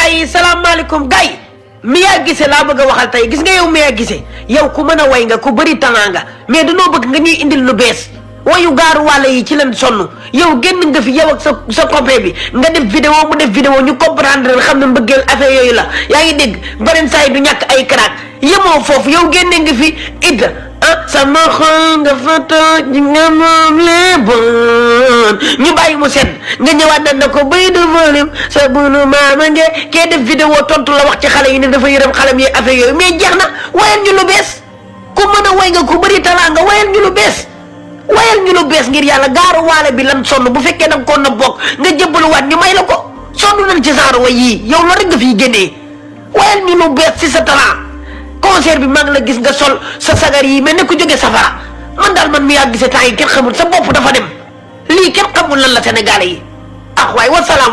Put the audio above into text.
gay salaamaaleykum gay Mia Guissé laa bëgg a waxal tey gis nga yow Mia Guissé yow ku mën a way nga ku bëri talent nga mais danoo bëgg nga ñuy indil lu bees wayu gaaru wàll yi ci leen sonn yow génn nga fi yow ak sa copain bi nga def vidéo mu def vidéo ñu comprendre xam ne mbëggeel affaire yooyu la yaa ngi dégg beneen saa yi du ñàkk ay crack yemoo foofu yow génne nga fi it sama xol nga fa toog nga moom les bon ñu bàyyi mu sedd nga ñëwaat na ko bay de volume sa bunu maama nge kee def vidéo tontu la wax ci xale yi ne dafa yërëm xalam yi affaire yooyu mais jeex na wayal ñu lu bees ku mën a way nga ku bëri talent nga wayal ñu lu bees wayal ñu lu bees ngir yàlla gaaru waale bi lan sonn bu fekkee nag kon na bokk nga jébbaluwaat ñu may la ko sonn nañ ci genre way yii yow la rek nga fiy génnee wayal ñu lu bees ci sa talent concert bi maa ngi la gis nga sol sa sagar yi mel ne ku jóge safara man daal man Mia Guissé temps yi kenn xamul sa bopp dafa dem lii kenn xamul lan la Sénégalais yi waaye wasalaam